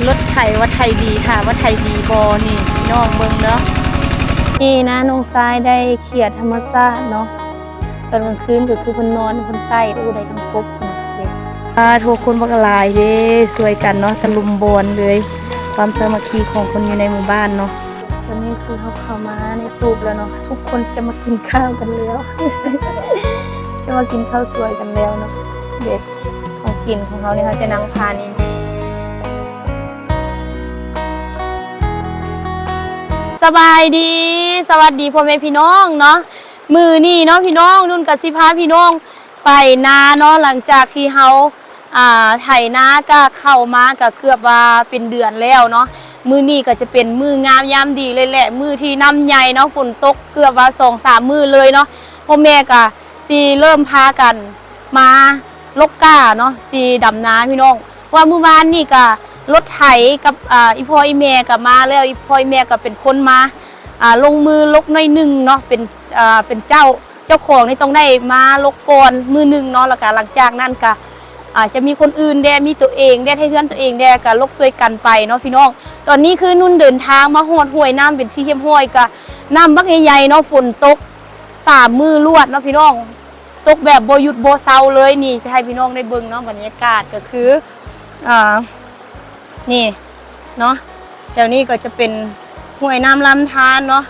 ລົດໄຖວ່າໄຖດີ ຖ້າວ່າໄຖດີບໍ່ນີ້ ພີ່ນ້ອງເບິ່ງເດີ. ນີ້ນະ ນ້ອງຊາຍໄດ້ເຂຍທຳມະຊາດເນາະ. ຕອນກາງຄືນກໍຄືເພິ່ນນອນ ເພິ່ນໄຕ້ ໂອ້ ໄດ້ທັງກົບເດ້. ປາໂທ ຄົນບັກຫຼາຍເດ້ ຊ່ວຍກັນເນາະ ຕະລຸມບອນເລີຍ ຄວາມສາມັກຄີຂອງຄົນຢູ່ໃນໝູ່ບ້ານເນາະ. ຕອນນີ້ຄືເຮົາເຂົ້າມາໃນຕູບແລ້ວເນາະ ທຸກຄົນຈະມາກິນຂ້າວກັນແລ້ວ ຈະມາກິນເຂົ້າສວຍກັນແລ້ວເນາະ. ເດັດ ຂອງກິນຂອງເຮົານີ້ ເຮົາຈະນັ່ງທານນີ້. ສະບາຍດີ ສະຫວັດດີພໍ່ແມ່ພີ່ນ້ອງເນາະ. ມື້ນີ້ເນາະພີ່ນ້ອງ ນຸ່ນກະຊິພາພີ່ນ້ອງໄປນາເນາະ ຫຼັງຈາກທີ່ເຮົາ ອ່າ ໄຖນາກະເຂົ້າມາກະເກືອບວ່າເປັນເດືອນແລ້ວເນາະ. ມື້ນີ້ກະຈະເປັນມື້ງາມຍາມດີເລີຍແຫຼະ ມື້ທີ່ນ້ຳໃຫຍ່ເນາະ ຝົນຕົກເກືອບວ່າສອງສາມມື້ເລີຍເນາະ. ພໍ່ແມ່ກະຊິເລີ່ມພາກັນມາລົກກ້າເນາະ ຊິດຳນາພີ່ນ້ອງ ເພາະວ່າມື້ວານນີ້ກະລົດໄຖກັບ ອ່າ ອີ່ພໍ່ອີ່ແມ່ກະມາແລ້ວ ອີ່ພໍ່ອີ່ແມ່ກະເປັນຄົນມາ ອ່າ ລົງມືລົກໜ້ອຍໜຶ່ງເນາະ ເປັນ ອ່າ ເປັນເຈົ້າ ເຈົ້າຂອງນີ້ຕ້ອງໄດ້ມາລົກກ່ອນມື້ໜຶ່ງເນາະ ແລ້ວກະຫຼັງຈາກນັ້ນກະ ອາດຈະມີຄົນອື່ນແດ່ ມີໂຕເອງແດ່ ໄທເຮືອນໂຕເອງແດ່ ກະລົກຊ່ວຍກັນໄປເນາະພີ່ນ້ອງ. ຕອນນີ້ຄືນຸ່ນເດີນທາງມາຮອດຫ້ວຍນ້ຳເປັນທີ່ຮຽບຮ້ອຍ ກະນ້ຳບັກໃຫຍ່ໆເນາະ ຝົນຕົກສາມມື້ລວດເນາະພີ່ນ້ອງ ຕົກແບບບໍ່ຢຸດບໍ່ເຊົາເລີຍ. ນີ້ຈະໃຫ້ພີ່ນ້ອງໄດ້ເບິ່ງເນາະ ບັນຍາກາດກະຄື ອ່າ ນີ້ເນາະ ແຖວນີ້ກໍຈະເປັນຫ້ວຍນ້ຳລຳທານເນາະ.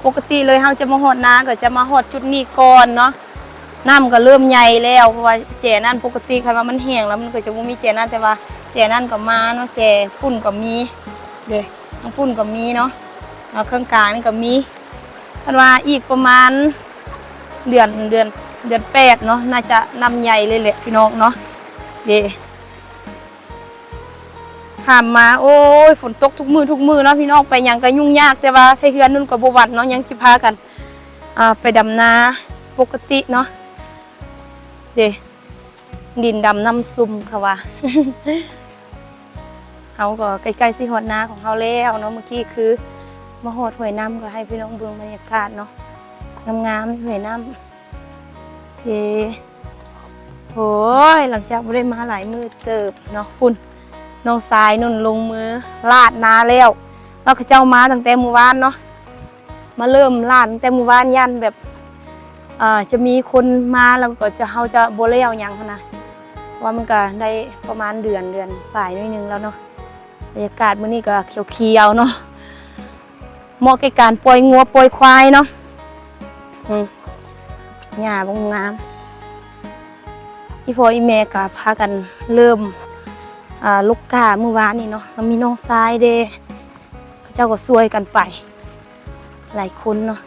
ປົກກະຕິເລີຍເຮົາຈະມາຮອດນາ ກໍຈະມາຮອດຈຸດນີ້ກ່ອນເນາະ. ນ້ຳກໍເລີ່ມໃຫຍ່ແລ້ວ ເພາະວ່າແຈນັ້ນ ປົກກະຕິຄັນວ່າມັນແຫ້ງແລ້ວ ມັນກໍຈະບໍ່ມີແຈນັ້ນ ແຕ່ວ່າແຈນັ້ນກໍມາເນາະ ແຈພຸ້ນກໍມີເດ້ ທາງພຸ້ນກໍມີເນາະ ເອົາເຄິ່ງກາງນີ້ກໍມີ. ຄັນວ່າອີກປະມານເດືອນ ເດືອນ ເດືອນແປດເນາະ ໜ້າຈະນ້ຳໃຫຍ່ເລີຍແຫຼະພີ່ນ້ອງເນາະ ເດ້. ຂ້າມມາ ໂອ້ຍ ຝົນຕົກທຸກມື້ ທຸກມື້ເນາະພີ່ນ້ອງ ໄປຫຍັງກໍຫຍຸ້ງຍາກ ແຕ່ວ່າໄທເຮືອນນັ້ນກໍບໍ່ຫວັ່ນເນາະ ຍັງຊິພາກັນ ອ່າ ໄປດຳນາປົກກະຕິເນາະ ເດ້ ດິນດຳນ້ຳຊຸ່ມເຂົາວ່າ. ເຮົາກໍໃກ້ໆຊິຮອດນາຂອງເຮົາແລ້ວເນາະ ເມື່ອກີ້ຄືມາຮອດຫ້ວຍນ້ຳ ກໍໃຫ້ພີ່ນ້ອງເບິ່ງບັນຍາກາດເນາະ ງາມໆ ຫ້ວຍນ້ຳ. ເອ ໂອ້ຍ ຫຼັງຈາກບໍ່ໄດ້ມາຫຼາຍມື້ເຕີບເນາະ ພຸ້ນ ນ້ອງຊາຍນຸ່ນລົງມືລາດນາແລ້ວເນາະ. ເຂົາເຈົ້າມາຕັ້ງແຕ່ມື້ວານເນາະ ມາເລີ່ມລາດຕັ້ງແຕ່ມື້ວານ ຢ້ານແບບ ເອີ ຈະມີຄົນມາແລ້ວກໍຈະ ເຮົາຈະບໍ່ແລ້ວຫຍັງຫັ້ນນະ ເພາະວ່າມັນກໍໄດ້ປະມານເດືອນ ເດືອນປາຍໜ້ອຍໜຶ່ງແລ້ວເນາະ. ບັນຍາກາດມື້ນີ້ກໍຂຽວໆເນາະ ເໝາະແກ່ການປ່ອຍງົວປ່ອຍຄວາຍເນາະ. ອືມ ຫຍ້າບໍ່ງາມ. ອີ່ພໍ່ອີ່ແມ່ກໍພາກັນເລີ່ມ ອ່າ ລົກກ້າມື້ວານນີ້ເນາະ ແລ້ວມີນ້ອງຊາຍເດ້ ເຂົາເຈົ້າກໍຊ່ວຍກັນໄປຫຼາຍຄົນເນາະ.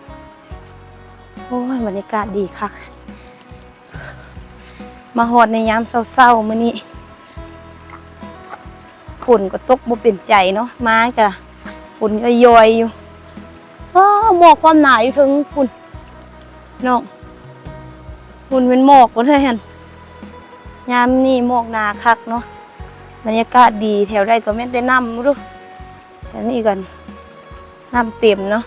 ໂອ້ຍ ບັນຍາກາດດີຄັກ. ມາຮອດໃນຍາມເຊົ້າໆມື້ນີ້ ຝົນກໍຕົກບໍ່ເປັນໃຈເນາະ ມາກະຝົນຍ້ອຍໆຢູ່. ອ້າ ໝອກຄວາມໜາຢູ່ເທິງພຸ້ນເນາະ ພຸ້ນແມ່ນໝອກບໍ່ໄດ້ຫັ້ນ. ຍາມນີ້ໝອກໜາຄັກເນາະ ບັນຍາກາດດີ ແຖວໃດກໍແມ່ນແຕ່ນ້ຳ ບໍ່ຮູ້ ແຖວນີ້ກັນ ນ້ຳເຕັມເນາະ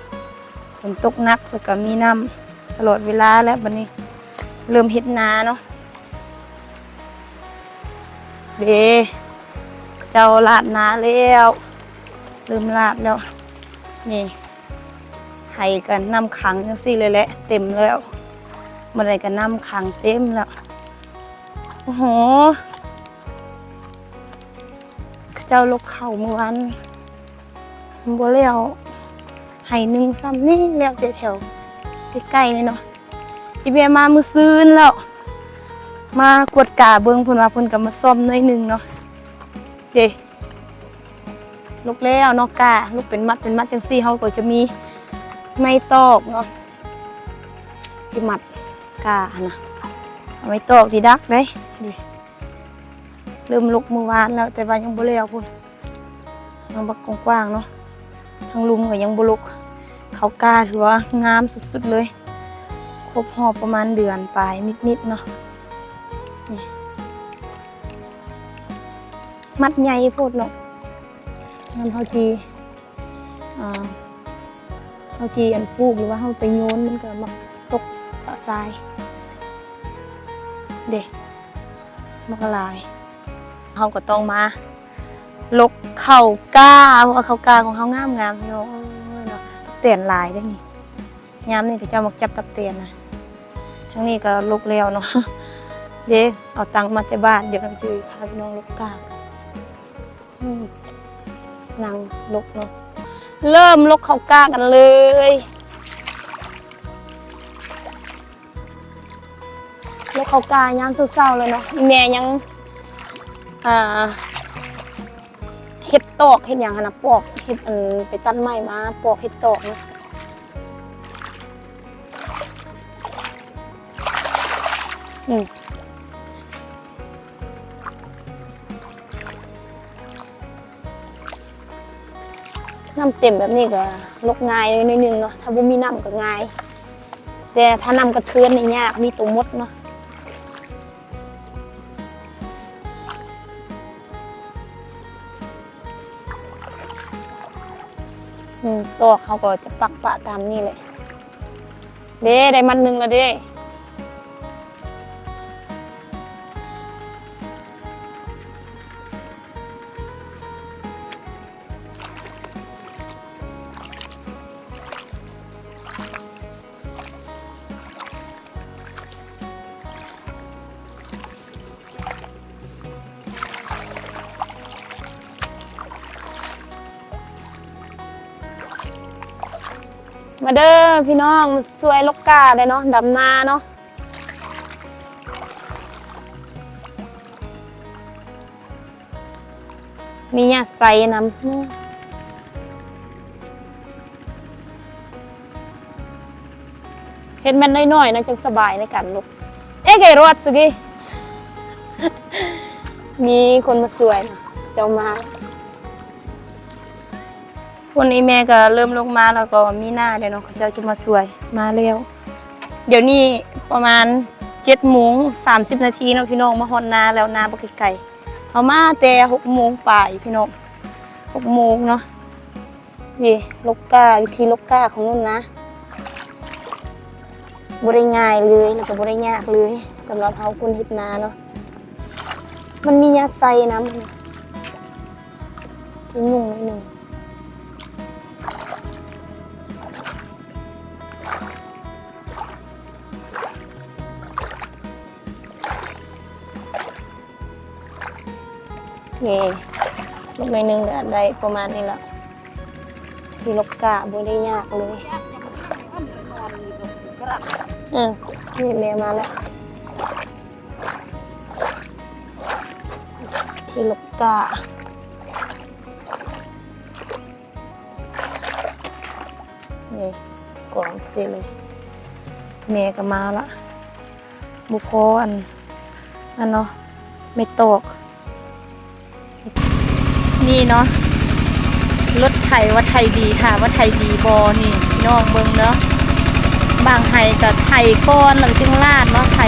ຝົນຕົກໜັກ ແລ້ວກໍມີນ້ຳຕະຫຼອດເວລາແລ້ວ. ບັດນີ້ເລີ່ມເຮັດນາເນາະ ເດ້ ເຈົ້າລາດນາແລ້ວ ເລີ່ມລາດແລ້ວ. ນີ້ ໄຮ່ກໍນ້ຳຂັງຈັ່ງຊີ້ເລີຍແຫຼະ ເຕັມແລ້ວ ໝ່ອງໃດກໍນ້ຳຂັງເຕັມແລ້ວ. ໂອ້ໂຫ ເຂົາເຈົ້າລົກເຂົ້າມື້ວານ ບໍ່ແລ້ວໄຮ່ໜຶ່ງຊ້ຳນີ້ ແລ້ວແຕ່ແຖວໃກ້ໆນີ້ເນາະ. ອີ່ແມ່ມາມື້ຊືນແລ້ວ ມາກວດກາເບິ່ງ ເພິ່ນວ່າເພິ່ນກໍມາສ້ອມໜ້ອຍໜຶ່ງເນາະ. ເດ້ ລົກແລ້ວເນາະ ກ້າ ລົກເປັນມັດເປັນມັດຈັ່ງຊີ້ ເຮົາກໍຈະມີໄມ້ຕອກເນາະ ຊິມັດກ້າຫັ້ນນະ ເອົາໄມ້ຕອກທີ່ດັກເດ້. ນີ້ ເລີ່ມລົກມື້ວານແລ້ວ ແຕ່ວ່າຍັງບໍ່ແລ້ວພຸ້ນ ຍັງບັກກວ້າງໆເນາະ ທາງລຸ່ມກໍຍັງບໍ່ລົກ. ເຂົ້າກ້າຖືວ່າງາມສຸດໆເລີຍ ຄົບຮອບປະມານເດືອນປາຍນິດໆເນາະ. ນີ້ ມັດໃຫຍ່ໂພດເນາະ ຍາມເຮົາຊິ ອ່າ ເຮົາຊິອັນປູກ ຫຼືວ່າເຮົາໄປໂຍນ ມັນກໍມັກຕົກສະສາຍເດ້ ມັກຫຼາຍ. ເຮົາກໍຕ້ອງມາ ຫຼົກເຂົ້າກ້າ ເພາະວ່າເຂົ້າກ້າຂອງເຮົາງາມໆ ພີ່ນ້ອງເອີຍເນາະ. ຕັກແຕນຫຼາຍເດ້ນີ້ ຍາມນີ້ເຂົາເຈົ້າມັກຈັບຕັກແຕນນະ. ທາງນີ້ກໍຫຼົກແລ້ວເນາະ ເດ້ ເອົາຕັງມາແຕ່ບ້ານ. ດຽວນ້ອງຊິພາພີ່ນ້ອງຫຼົກກ້າ ອືມ ນັ່ງຫຼົກເນາະ. ເລີ່ມຫຼົກເຂົ້າກ້າກັນເລີຍ. ຫຼົກເຂົ້າກ້າຍາມເຊົ້າໆ ເລີຍເນາະ. ແມ່ຍັງ ອ່າ ເຮັດຕອກເຮັດຫຍັງຫັ້ນນະ ປອກເຮັດ ອັນ ໄປຕັດໄມ້ມາປອກເຮັດຕອກນະ. ອືມ ນ້ຳເຕັມແບບນີ້ກໍຫຼົກງ່າຍໜ້ອຍໜຶ່ງເນາະ ຖ້າບໍ່ມີນ້ຳກໍງ່າຍ ແຕ່ຖ້ານ້ຳກະເທືອນນີ້ຍາກ ມີໂຕມົດເນາະ. ອືມ ຕອກເຮົາກໍຈະປັກປະຕາມນີ້ແຫຼະ. ເດ້ ໄດ້ມັດໜຶ່ງແລ້ວເດ້. ມາເດີພີ່ນ້ອງ ມາຊ່ວຍຫຼົກກ້າແດ່ເນາະ ດຳນາເນາະ. ມີຫຍ້າໄຊນຳ ເຮັດແມ່ນນ້ອຍໆ ນະ ຈັ່ງສະບາຍໃນການຫຼົກ. ເອ ກາຍໂຣດສະກີ ມີຄົນມາຊ່ວຍນະ ເຈົ້າມາ. ພຸ້ນ ອີ່ແມ່ກໍເລີ່ມລົງມາ ແລ້ວກໍມີນ້າແລ້ວເນາະ ເຂົາເຈົ້າຈະມາຊ່ວຍ ມາແລ້ວ. ດຽວນີ້ປະມານເຈັດໂມງສາມສິບນາທີເນາະພີ່ນ້ອງ ມາຮອດນາແລ້ວ ນາບໍ່ໄກໆ ເຮົາມາແຕ່ຫົກໂມງປາຍພີ່ນ້ອງ ຫົກໂມງເນາະ. ນີ້ ຫຼົກກ້າ ວິທີຫຼົກກ້າຂອງນຸ່ນນະ ບໍ່ໄດ້ງ່າຍເລີຍ ແລ້ວກໍບໍ່ໄດ້ຍາກເລີຍ ສຳລັບເຮົາຄົນເຮັດນາເນາະ. ມັນມີຫຍ້າໄຊນຳ ທີ່ຫຍຸ້ງໜ້ອຍໜຶ່ງ. ນີ້ ຫຼົກໜ້ອຍໜຶ່ງກໍໄດ້ປະມານນີ້ລະ ທີ່ຫຼົກກ້າບໍ່ໄດ້ຍາກເລີຍ. ເອີ ນີ້ແມ່ມາແລ້ວ ທີ່ຫຼົກກ້າ. ນີ້ ກອງຊິເລີຍ ແມ່ກໍມາລະ ບໍ່ພໍອັນນັ້ນເນາະ ແມ່ຕອກ. ນີ້ເນາະ ລົດໄຖວ່າໄຖດີ ຖ້າວ່າໄຖດີບໍ່ນີ້ ພີ່ນ້ອງເບິ່ງເດີ ບາງໄຮ່ກໍໄຖກ່ອນ ແລ້ວຈຶ່ງລາດເນາະ ໄຖ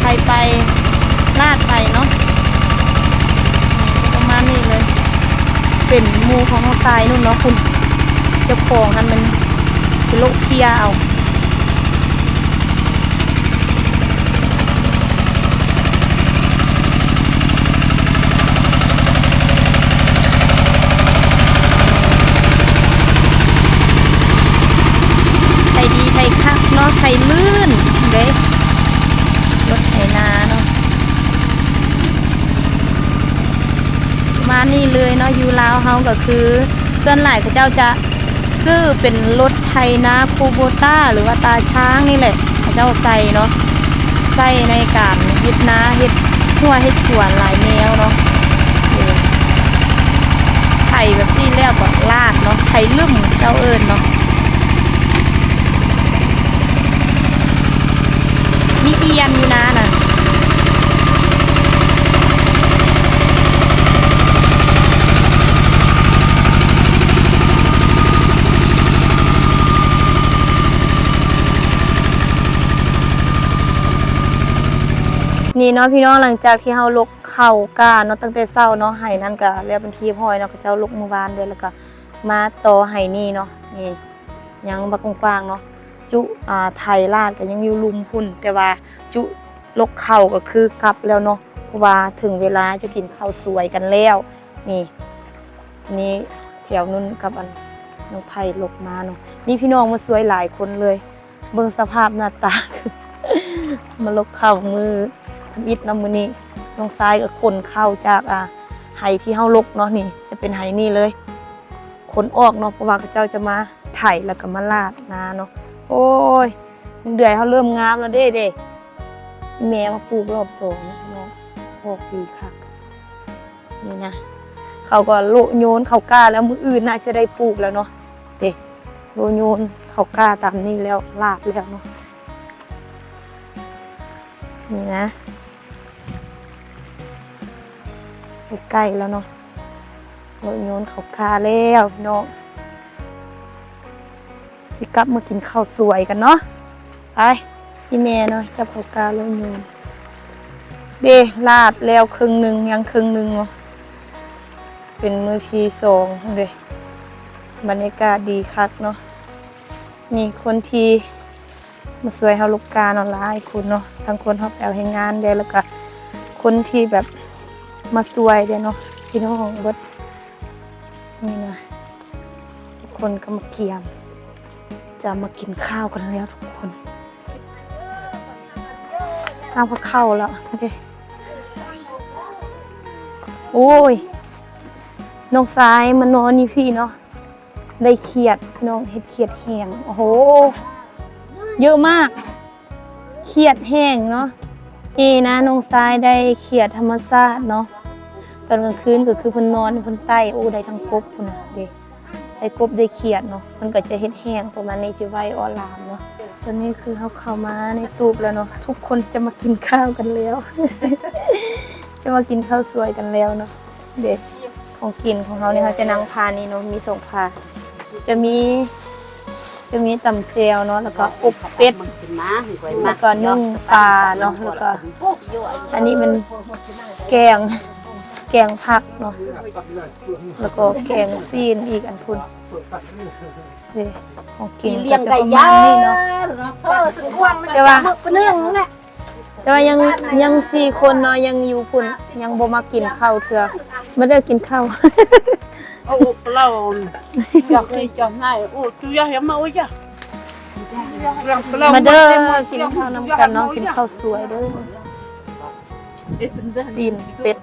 ໄຖໄປ ລາດໄປເນາະ ປະມານນີ້ເລີຍ. ເປັນໝູ່ຂອງນ້ອງຊາຍນຸ່ນເນາະ ຄຸນເຈົ້າຂອງຫັ້ນມັນໄປໂລະເຄຍເອົາ. ໄຖດີໄຖຄັກເນາະ ໄຖລື່ນເດ້ ລົດໄຖນາເນາະ. ປະມານນີ້ເລີຍເນາະ ຢູ່ລາວເຮົາກໍຄື ສ່ວນຫຼາຍເຂົາເຈົ້າຈະຊື້ເປັນລົດໄຖນາຄູໂບຕ້າ ຫຼືວ່າຕາຊ້າງນີ້ແຫຼະ ເຂົາເຈົ້າໃສ່ເນາະ ໃຊ້ໃນການເຮັດນາ ເຮັດຮົ້ວເຮັດສວນຫຼາຍແນວເນາະ. ເອີ ໄຖແບບນີ້ແລ້ວກໍລາດເນາະ ໄຖລຶ້ມເຈົ້າເອີ້ນເນາະ. ມີອຽນຢູ່ນານະ. ນີ້ເນາະພີ່ນ້ອງ ຫຼັງຈາກທີ່ເຮົາຫຼົກເຂົ້າກ້າເນາະ ຕັ້ງແຕ່ເຊົ້າເນາະ ໄຮ່ນັ້ນກະແລ້ວເປັນທີ່ຮຽບຮ້ອຍເນາະ ເຂົາເຈົ້າຫຼົກມື້ວານເດີ ແລ້ວກະມາຕໍ່ໄຮ່ນີ້ເນາະ ນີ້ ຍັງບັກກວ້າງໆເນາະ ຈຸ ອ່າ ໄຖລາດກໍຍັງຢູ່ລຸ່ມພຸ້ນ ແຕ່ວ່າຈຸຫຼົກເຂົ້າກໍຄືກັບແລ້ວເນາະ ເພາະວ່າເຖິງເວລາຈະກິນເຂົ້າສວຍກັນແລ້ວ. ນີ້ ນີ້ແຖວນຸ່ນກັບອັນນ້ອງໄພຫຼົກມາເນາະ ມີພີ່ນ້ອງມາຊ່ວຍຫຼາຍຄົນເລີຍ. ເບິ່ງສະພາບໜ້າຕາ ມາຫຼົກເຂົ້າມື້ທຳອິດເນາະ ມື້ນີ້ນ້ອງຊາຍກໍຂົນເຂົ້າຈາກ ອ່າ ໄຮ່ທີ່ເຮົາຫຼົກເນາະ ນີ້ຈະເປັນໄຮ່ນີ້ເລີຍ ຂົນອອກເນາະ ເພາະວ່າເຂົາເຈົ້າຈະມາໄຖ ແລ້ວກໍມາລາດນາເນາະ. ໂອ້ຍ ເດືອຍເຮົາເລີ່ມງາມແລ້ວເດ້ ເດ້ ແມ່ມາປູກລອບສອງເນາະ ອອກດີຄັກ. ນີ້ນະ ເຂົາກໍໂລະໂຍນເຂົ້າກ້າແລ້ວ ມື້ອື່ນໜ້າຈະໄດ້ປູກແລ້ວເນາະ ເດ້ ໂລະໂຍນເຂົ້າກ້າຕາມນີ້ແລ້ວ ລາດແລ້ວເນາະ. ນີ້ນະ ໃກ້ໆແລ້ວເນາະ ໂລະໂຍນເຂົ້າກ້າແລ້ວພີ່ນ້ອງ. ຊິກັບມາກິນເຂົ້າສວຍກັນເນາະ ໄປ ອີ່ແມ່ເນາະ ຈັບເຂົ້າກ້າແລ້ວໂຍນ ເດ້ ລາດແລ້ວເຄິ່ງໜຶ່ງ ຍັງເຄິ່ງໜຶ່ງເນາະ ເປັນມື້ທີສອງເດ້. ບັນຍາກາດດີຄັກເນາະ ມີຄົນທີ່ມາຊ່ວຍເຮົາຫຼົກກ້າເນາະ ຫຼາຍຄົນເນາະ ທັງຄົນເຮົາໄປເອົາແຮງງານແດ່ ແລ້ວກະຄົນທີ່ແບບມາຊ່ວຍແດ່ເນາະ ພີ່ນ້ອງເບິດ. ນີ້ນະ ທຸກຄົນກໍມາກຽມ ຈະມາກິນຂ້າວກັນແລ້ວທຸກຄົນ. ເອົາ ເຂົ້າແລ້ວເດ້. ໂອ້ຍ ນ້ອງຊາຍມານອນຢູ່ພີ້ເນາະ ໄດ້ຂຽດ ນ້ອງເຮັດຂຽດແຫ້ງ ໂອ້ໂຫ ເຍອະມາກ. ຂຽດແຫ້ງເນາະ ເອນະ ນ້ອງຊາຍໄດ້ຂຽດທຳມະຊາດເນາະ ຕອນກາງຄືນກໍຄືເພິ່ນນອນເພິ່ນໄຕ້ ໂອ້ ໄດ້ທັງກົບພຸ້ນນະເດ້ ໄດ້ກົບໄດ້ຂຽດເນາະ ເພິ່ນກໍຈະເຮັດແຫ້ງປະມານນີ້ ຈະໄວອອລາມເນາະ. ຕອນນີ້ຄືເຮົາເຂົ້າມາໃນຕູບແລ້ວເນາະ ທຸກຄົນຈະມາກິນຂ້າວກັນແລ້ວ ຈະມາກິນເຂົ້າສວຍກັນແລ້ວເນາະ. ເດ້ ຂອງກິນຂອງເຮົານີ້ ເຮົາຈະນັ່ງພານີ້ເນາະ ມີສອງພາ ຈະມີ ຈະມີຕຳແຈ່ວເນາະ ແລ້ວກໍອົບເປັດ ແລ້ວກໍໜຶ້ງປາເນາະ ແລ້ວກໍອັນນີ້ແມ່ນແກງ ແກງຜັກເນາະ ແລ້ວກໍແກງຊີ້ນອີກອັນພຸ້ນ. ເດ້ ຂອງກິນກໍຈະປະມານນີ້ເນາະ ແຕ່ວ່າ ແຕ່ວ່າຍັງ ຍັງສີ່ຄົນເນາະ ຍັງຢູ່ພຸ້ນ ຍັງບໍ່ມາກິນເຂົ້າເທື່ອ ມາເດີກິນເຂົ້າ. ໂອ້ ປະເລົ່າ ຢາກໃຫ້ເຈົ້ານາຍ ໂອ້ ຈຸຢາກມາ ໂອ້ຍ ຢາກ ມາເດີກິນເຂົ້ານຳກັນເນາະ ກິນເຂົ້າສວຍເດີ ຊີ້ນເປັດ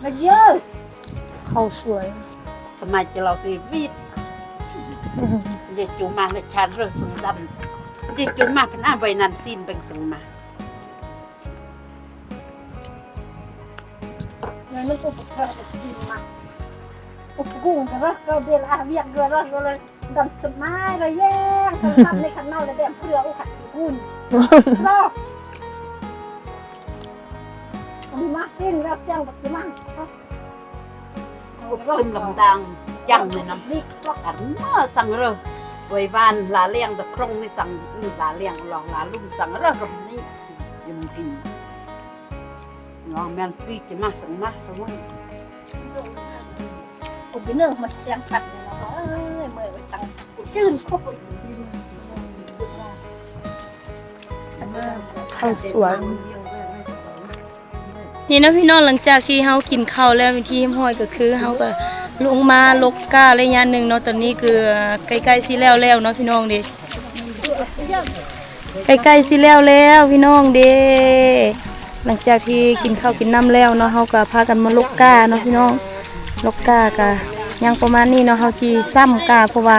ມາເດີ ເຂົ້າສວຍ ສະໄໝຈະເລົ່າຊີວິດ ເຢຈູມາໃນຊານເລີ່ມສຸງດຳ ເຢຈູມາເປັນອາໄວນັ້ນຊີນເປັນສຸງມາ ນັ້ນກໍບໍ່ເຂົ້າກິນມາ ໂອ້ ກຸ້ງກະລະ ກໍເດລະ ວຽກກະລະ ກໍເລີຍ ດຳສະມາຍລະແຍງ ຄັນລຳໃນຄັນເມົາລະແດມເພື່ອ ໂອ ຂັດຄູນ ລອກ ມາກິນລະຈັ່ງບັກຊິມາ ຊຸມລຳດາງ ຈັ່ງໃນນ້ຳ ອັນນາ ສັງເລີ ໄວວານ ລາລຽງ ຕະໂຄງນີ້ສັງ ລາລຽງ ລອງລາລຸ່ມ ສັງເລີ ລຳນີ້ ຍຳກິນ ລອງແມ່ນປີກ ຈະມາສັງມາ ສະມຸນ ໂອເຄເນີ ມາແຕ່ງກັນເນາະ ເອີຍ ເມື່ອຍໄວ້ຕັ້ງ ຈືນຄົບ ເຂົ້າສວນ ນີ້ເນາະພີ່ນ້ອງ ຫຼັງຈາກທີ່ເຮົາກິນເຂົ້າແລ້ວເປັນທີ່ຮຽບຮ້ອຍ ກໍຄືເຮົາກໍລົງມາຫຼົກກ້າໄລຍະໜຶ່ງເນາະ ຕອນນີ້ຄືໃກ້ໆຊິແລ້ວແລ້ວເນາະ ພີ່ນ້ອງເດ້. ໃກ້ໆຊິແລ້ວແລ້ວພີ່ນ້ອງເດ້ ຫຼັງຈາກທີ່ກິນເຂົ້າກິນນ້ຳແລ້ວເນາະ ເຮົາກໍພາກັນມາຫຼົກກ້າເນາະພີ່ນ້ອງ ຫຼົກກ້າກະຍັງປະມານນີ້ເນາະ ເຮົາຊິຊ້ຳກ້າ ເພາະວ່າ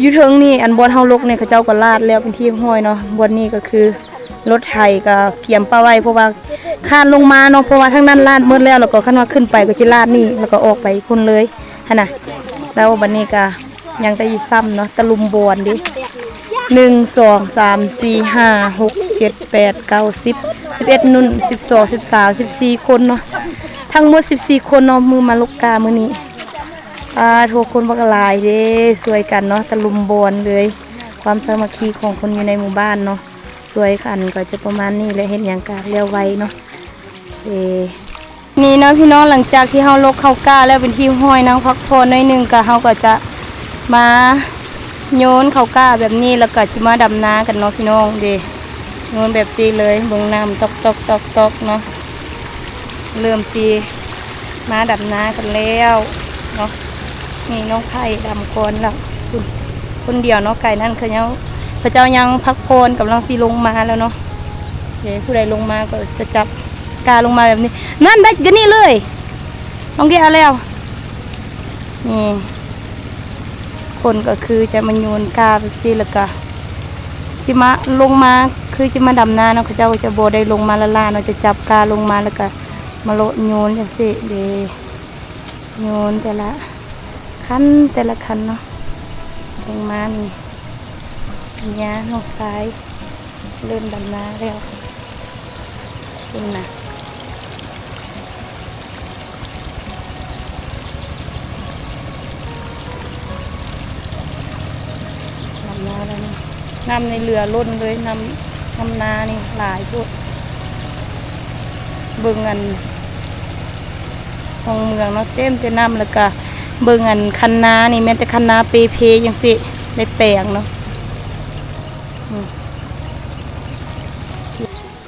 ຢູ່ເທິງນີ້ ອັນບ່ອນເຮົາຫຼົກນີ້ ເຂົາເຈົ້າກໍລາດແລ້ວເປັນທີ່ຮຽບຮ້ອຍເນາະ ບ່ອນນີ້ກໍຄືລົດໄຖກໍກຽມປະໄວ້ ເພາະວ່າຄານລົງມາເນາະ ເພາະວ່າທາງນັ້ນລາດໝົດແລ້ວ ແລ້ວກໍຄັນວ່າຂຶ້ນໄປກໍຊິລາດນີ້ ແລ້ວກໍອອກໄປພຸ້ນເລີຍຫັ້ນນະ ແລ້ວບັດນີ້ກໍ ຍັງແຕ່ອີ່ຊ້ຳເນາະ ຕະລຸມບອນເດ້ ໜຶ່ງ ສອງ ສາມ ສີ່ ຫ້າ ຫົກ ເຈັດ ແປດ ເກົ້າ ສິບ ສິບເອັດ ໜຸ່ນ ສິບສອງ ສິບສາມ ສິບສີ່ຄົນເນາະ ທັງໝົດສິບສີ່ຄົນເນາະ ມື້ມາຫຼົກກ້າມື້ນີ້ ປາໂທ ຄົນບັກຫຼາຍເດ້ ຊ່ວຍກັນເນາະ ຕະລຸມບອນເລີຍ ຄວາມສາມັກຄີຂອງຄົນຢູ່ໃນໝູ່ບ້ານເນາະ ຊ່ວຍກັນກໍຈະປະມານນີ້ແຫຼະ ເຮັດຫຍັງກະແລ້ວໄວເນາະ ເອ ນີ້ເນາະພີ່ນ້ອງ ຫຼັງຈາກທີ່ເຮົາຫຼົກເຂົ້າກ້າແລ້ວເປັນທີ່ຮຽບຮ້ອຍ ນັ່ງພັກຜ່ອນໜ້ອຍໜຶ່ງ ກະເຮົາກໍຈະມາໂຍນເຂົ້າກ້າແບບນີ້ ແລ້ວກະຊິມາດຳນາກັນເນາະພີ່ນ້ອງເດ້ ໂຍນແບບຊີ້ເລີຍ ເບິ່ງນ້ຳຕອກໆໆໆເນາະ ເລີ່ມຊິ ມາດຳນາກັນແລ້ວເນາະ. ນີ້ນ້ອງໄຜ່ດຳກ່ອນແລ້ວ ຄົນດຽວເນາະ. ໄກນັ້ນເຂົາຍັງ ເຂົາເຈົ້າຍັງພັກຜ່ອນ ກຳລັງຊິລົງມາແລ້ວເນາະ. ເດ້ ຜູ້ໃດລົງມາກໍຈະຈັບກ້າລົງມາແບບນີ້. ນັ້ນ ໄດ້ກະນີ້ເລີຍ ນ້ອງແກະເອົາແລ້ວ. ນີ້ ຄົນກໍຄືຈະມາໂຍນກ້າແບບຊີ້ ແລ້ວກະຊິມາລົງມາ ຄືຊິມາດຳນາເນາະ. ເຂົາເຈົ້າກໍຈະບໍ່ໄດ້ລົງມາລ້າໆເນາະ ຈະຈັບກ້າລົງມາ ແລ້ວກະມາເລາະໂຍນຈັ່ງຊີ້ເດ້. ໂຍນແຕ່ລະຄັນ ແຕ່ລະຄັນເນາະ ລົງມານີ້. ເມຍນ້ອງຊາຍເລີ່ມດຳນາແລ້ວ ພຸ້ນນະ. ນ້ຳມາແລ້ວນີ້ ນ້ຳໃນເຫຼືອລົ້ນເລີຍ. ນ້ຳ ນ້ຳນານີ້ຫຼາຍໂພດ. ເບິ່ງອັນຮ່ອງເມືອງເນາະ ເຕັມແຕ່ນ້ຳ. ແລ້ວກະເບິ່ງອັນຄັນນານີ້ ແມ່ນແຕ່ຄັນນາເປເພຈັ່ງຊີ້ ໄດ້ແປງເນາະ. ອືມ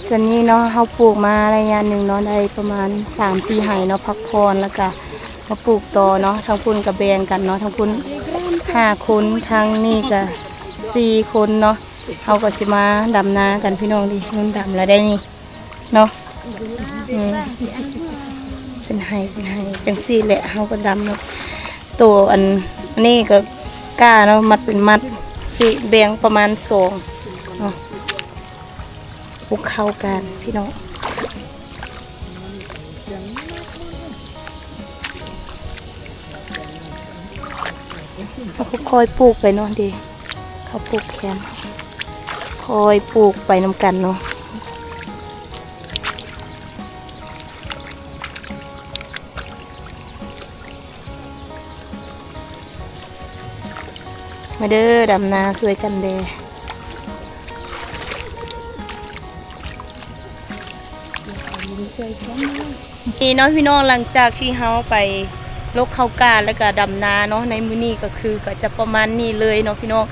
ຕົວນີ້ເນາະ ເຮົາປູກມາໄລຍະໜຶ່ງເນາະ ໄດ້ປະມານສາມສີ່ໄຮ່ເນາະ ພັກຜ່ອນ ແລ້ວກະມາປູກຕໍ່ເນາະ. ທາງພຸ້ນກະແບ່ງກັນເນາະ ທາງພຸ້ນຫ້າຄົນ ທາງນີ້ກະສີ່ຄົນເນາະ. ເຮົາກໍຊິມາດຳນາກັນພີ່ນ້ອງ. ນີ້ ນຸ່ນດຳແລ້ວໄດ໋ນີ້ເນາະ. ອືມ ເປັນໄຮ່ເປັນໄຮ່ຈັ່ງຊີ້ແຫຼະ ເຮົາກໍດຳເນາະ. ໂຕອັນ ອັນນີ້ກໍກ້າເນາະ ມັດເປັນມັດ ຊິແບ່ງປະມານສອງເນາະ. ປູກເຂົ້າກັນພີ່ນ້ອງ ເຮົາກໍຄ່ອຍປູກໄປເນາະ. ເດ້ ເຂົາປູກແຄມ ຄ່ອຍປູກໄປນຳກັນເນາະ. ມາເດີ ດຳນາຊ່ວຍກັນແດ່. ນີ້ເນາະພີ່ນ້ອງ ຫຼັງຈາກທີ່ເຮົາໄປລົກເຂົ້າກ້າ ແລ້ວກະດຳນາເນາະ ໃນມື້ນີ້ກໍຄືກໍຈະປະມານນີ້ເລີຍເນາະພີ່ນ້ອງ.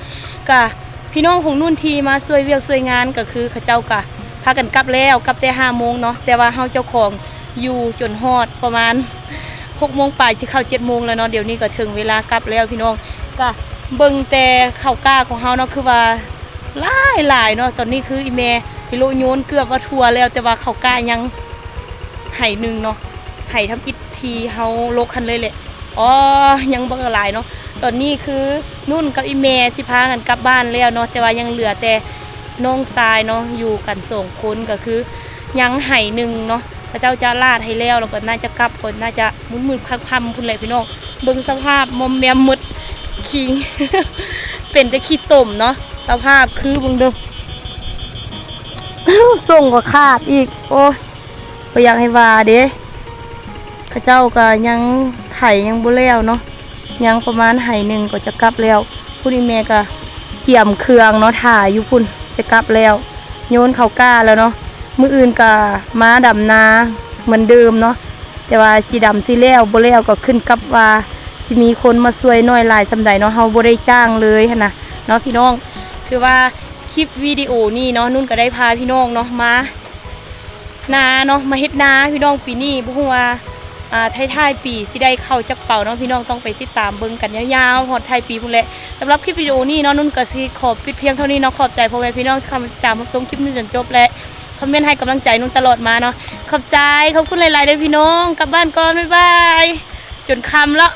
ກະພີ່ນ້ອງຂອງນຸ່ນທີ່ມາຊ່ວຍວຽກຊ່ວຍງານ ກໍຄືເຂົາເຈົ້າກະພາກັນກັບແລ້ວ ກັບແຕ່ຫ້າໂມງເນາະ ແຕ່ວ່າເຮົາເຈົ້າຂອງ ຢູ່ຈົນຮອດປະມານຫົກໂມງປາຍ ຊິເຂົ້າເຈັດໂມງແລ້ວເນາະ. ດຽວນີ້ກໍເຖິງເວລາກັບແລ້ວພີ່ນ້ອງ. ກະເບິ່ງແຕ່ເຂົ້າກ້າຂອງເຮົາເນາະ ຄືວ່າຫຼາຍໆເນາະ. ຕອນນີ້ຄືອີ່ແມ່ໄປໂລະໂຍນເກືອບວ່າທົ່ວແລ້ວ ແຕ່ວ່າເຂົ້າກ້າຍັງໄຮ່ໜຶ່ງເນາະ ໄຮ່ທຳອິດທີ່ເຮົາລົກຫັ້ນເລີຍແຫຼະ. ອໍ ຍັງບໍ່ຫຼາຍເນາະ. ຕອນນີ້ຄືນຸ່ນກັບອີ່ແມ່ຊິພາກັນກັບບ້ານແລ້ວເນາະ ແຕ່ວ່າຍັງເຫຼືອແຕ່ນ້ອງຊາຍເນາະ ຢູ່ກັນສອງຄົນ ກໍຄືຍັງໄຮ່ໜຶ່ງເນາະ. ເຂົາເຈົ້າຈະລາດໃຫ້ແລ້ວ ແລ້ວກໍໜ້າຈະກັບ ກໍໜ້າຈະມືດໆຄ່ຳໆພຸ້ນແຫຼະພີ່ນ້ອງ. ເບິ່ງສະພາບມອມແມມໝົດ ຂີ້ ເປັນແຕ່ຂີ້ຕົມເນາະ. ສະພາບຄືເບິ່ງເດີ ສົ້ງກໍຂາດອີກ ໂອ້ຍ ບໍ່ຢາກໃຫ້ວ່າເດ້. ເຂົາເຈົ້າກໍຍັງໄຖຍັງບໍ່ແລ້ວເນາະ ຍັງປະມານໄຮ່ໜຶ່ງກໍຈະກັບແລ້ວ. ພຸ້ນອີ່ແມ່ກໍກຽມເຄື່ອງເນາະ ຖ້າຢູ່ພຸ້ນ ຈະກັບແລ້ວ ໂຍນເຂົ້າກ້າແລ້ວເນາະ. ມື້ອື່ນກໍມາດຳນາເໝືອນເດີມເນາະ ແຕ່ວ່າຊິດຳຊິແລ້ວບໍ່ແລ້ວກໍຂຶ້ນກັບວ່າຊິມີຄົນມາຊ່ວຍໜ້ອຍຫຼາຍສ່ຳໃດເນາະ. ເຮົາບໍ່ໄດ້ຈ້າງເລີຍຫັ້ນນະເນາະພີ່ນ້ອງ. ຄືວ່າຄລິບວິດີໂອນີ້ເນາະ ນຸ່ນກໍໄດ້ພາພີ່ນ້ອງເນາະມາ ນາເນາະ ມາເຮັດນາພີ່ນ້ອງ. ປີນີ້ບໍ່ຮູ້ວ່າ ອ່າ ທ້າຍໆປີຊິໄດ້ເຂົ້າຈັກເປົາເນາະ ພີ່ນ້ອງຕ້ອງໄປຕິດຕາມເບິ່ງກັນຍາວໆຮອດທ້າຍປີພຸ້ນແຫຼະ. ສຳລັບຄລິບວິດີໂອນີ້ເນາະ ນຸ່ນກໍຊິຂໍປິດພຽງເທົ່ານີ້ເນາະ. ຂອບໃຈພໍ່ແມ່ພີ່ນ້ອງທີ່ເຂົ້າມາຕິດຕາມຮັບຊົມຄລິບນີ້ຈົນຈົບ ແລະ ຄອມເມັນໃຫ້ກຳລັງໃຈນຸ່ນຕະຫຼອດມາເນາະ. ຂອບໃຈ ຂອບຄຸນຫຼາຍໆເດີພີ່ນ້ອງ. ກັບບ້ານກ່ອນ ບາຍບາຍ. ຈົນຄ່ຳແລ້ວ